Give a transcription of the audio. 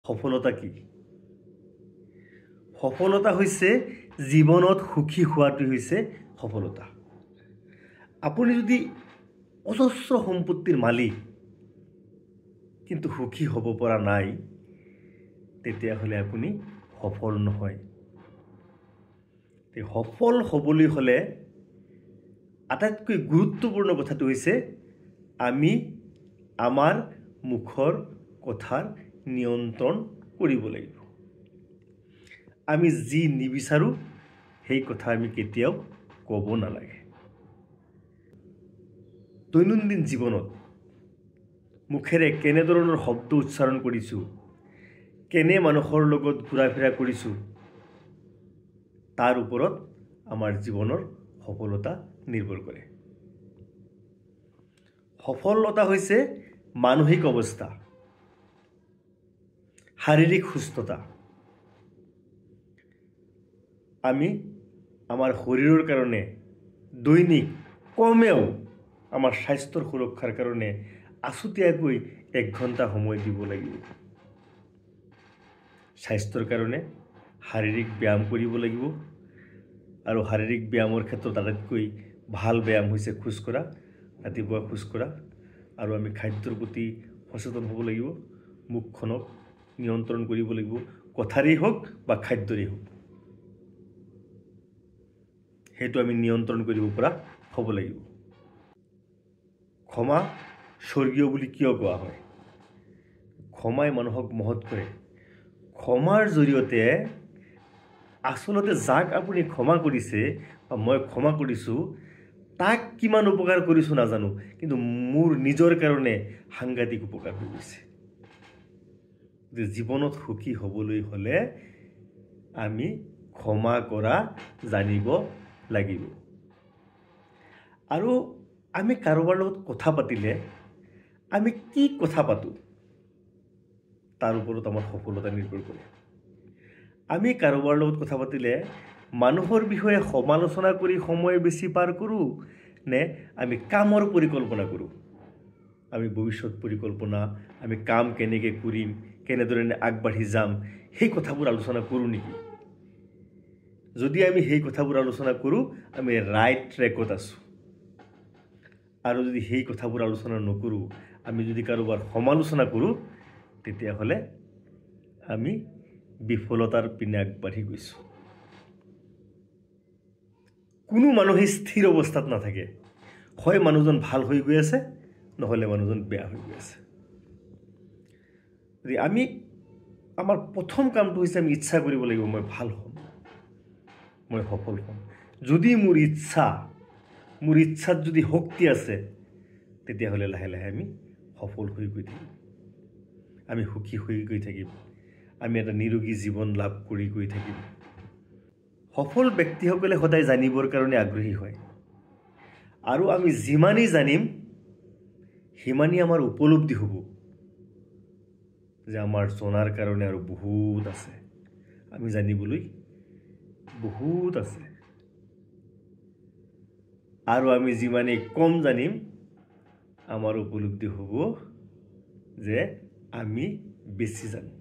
সফলতা কি? সফলতা হৈছে জীৱনত সুখী হোৱাটো হৈছে সফলতা। আপুনি যদি অজস্ৰ সম্পত্তিৰ মালিক কিন্তু সুখী হ'ব পৰা নাই, তেতিয়াহ'লে আপুনি সফল নহয়। সফল হ'বলৈ হ'লে আটাইতকৈ গুৰুত্বপূৰ্ণ কথাটো হৈছে আমি আমাৰ মুখৰ কথাৰ নিয়ন্ত্ৰণ কৰিব লাগিব। আমি যি নিবিচাৰোঁ সেই কথা আমি কেতিয়াও ক'ব নালাগে। দৈনন্দিন জীৱনত মুখেৰে কেনেধৰণৰ শব্দ উচ্চাৰণ কৰিছোঁ, কেনে মানুহৰ লগত ঘূৰা ফুৰা কৰিছোঁ, তাৰ ওপৰত আমাৰ জীৱনৰ সফলতা নিৰ্ভৰ কৰে। সফলতা হৈছে মানসিক অৱস্থা, শাৰীৰিক সুস্থতা। আমি আমাৰ শৰীৰৰ কাৰণে দৈনিক কমেও আমাৰ স্বাস্থ্যৰ সুৰক্ষাৰ কাৰণে আছুতীয়াকৈ 1 ঘণ্টা সময় দিব লাগিব। স্বাস্থ্যৰ কাৰণে শাৰীৰিক ব্যায়াম কৰিব লাগিব আৰু শাৰীৰিক ব্যায়ামৰ ক্ষেত্ৰত আটাইতকৈ ভাল ব্যায়াম হৈছে খোজকঢ়া, ৰাতিপুৱা খোজকঢ়া। আৰু আমি খাদ্যৰ প্ৰতি সচেতন হ'ব লাগিব, মুখখনক নিয়ন্ত্ৰণ কৰিব লাগিব, কথাৰেই হওক বা খাদ্যৰেই হওক, সেইটো আমি নিয়ন্ত্ৰণ কৰিব পৰা হ'ব লাগিব। ক্ষমা স্বৰ্গীয় বুলি কিয় কোৱা হয়? ক্ষমাই মানুহক মহৎ কৰে। ক্ষমাৰ জৰিয়তে আচলতে যাক আপুনি ক্ষমা কৰিছে বা মই ক্ষমা কৰিছোঁ, তাক কিমান উপকাৰ কৰিছোঁ নাজানো, কিন্তু মোৰ নিজৰ কাৰণে সাংঘাতিক উপকাৰ হৈ গৈছে। যে জীৱনত সুখী হ'বলৈ হ'লে আমি ক্ষমা কৰা জানিব লাগিব। আৰু আমি কাৰোবাৰ লগত কথা পাতিলে আমি কি কথা পাতোঁ তাৰ ওপৰত আমাৰ সফলতা নিৰ্ভৰ কৰে। আমি কাৰোবাৰ লগত কথা পাতিলে মানুহৰ বিষয়ে সমালোচনা কৰি সময় বেছি পাৰ কৰোঁ নে আমি কামৰ পৰিকল্পনা কৰোঁ? আমি ভৱিষ্যত পৰিকল্পনা, আমি কাম কেনেকৈ কৰিম, কেনেধৰণে আগবাঢ়ি যাম, সেই কথাবোৰ আলোচনা কৰোঁ নেকি? যদি আমি সেই কথাবোৰ আলোচনা কৰোঁ, আমি ৰাইট ট্ৰেকত আছোঁ। আৰু যদি সেই কথাবোৰ আলোচনা নকৰোঁ, আমি যদি কাৰোবাৰ সমালোচনা কৰোঁ, তেতিয়াহ'লে আমি বিফলতাৰ পিনে আগবাঢ়ি গৈছোঁ। কোনো মানুহে স্থিৰ অৱস্থাত নাথাকে। হয় মানুহজন ভাল হৈ গৈ আছে, নহ'লে মানুহজন বেয়া হৈ গৈ আছে। আমি আমাৰ প্ৰথম কামটো হৈছে আমি ইচ্ছা কৰিব লাগিব, মই ভাল হ'ম, মই সফল হ'ম। যদি মোৰ ইচ্ছাত যদি শক্তি আছে, তেতিয়াহ'লে লাহে লাহে আমি সফল হৈ গৈ থাকিম, আমি সুখী হৈ গৈ থাকিম, আমি এটা নিৰোগী জীৱন লাভ কৰি গৈ থাকিম। সফল ব্যক্তিসকলে সদায় জানিবৰ কাৰণে আগ্ৰহী হয়, আৰু আমি যিমানেই জানিম সিমানেই আমাৰ উপলব্ধি হ'ব যে আমাৰ জনাৰ কাৰণে আৰু বহুত আছে, আমি জানিবলৈ বহুত আছে। আৰু আমি যিমানেই কম জানিম আমাৰ উপলব্ধি হ'ব যে আমি বেছি জানো।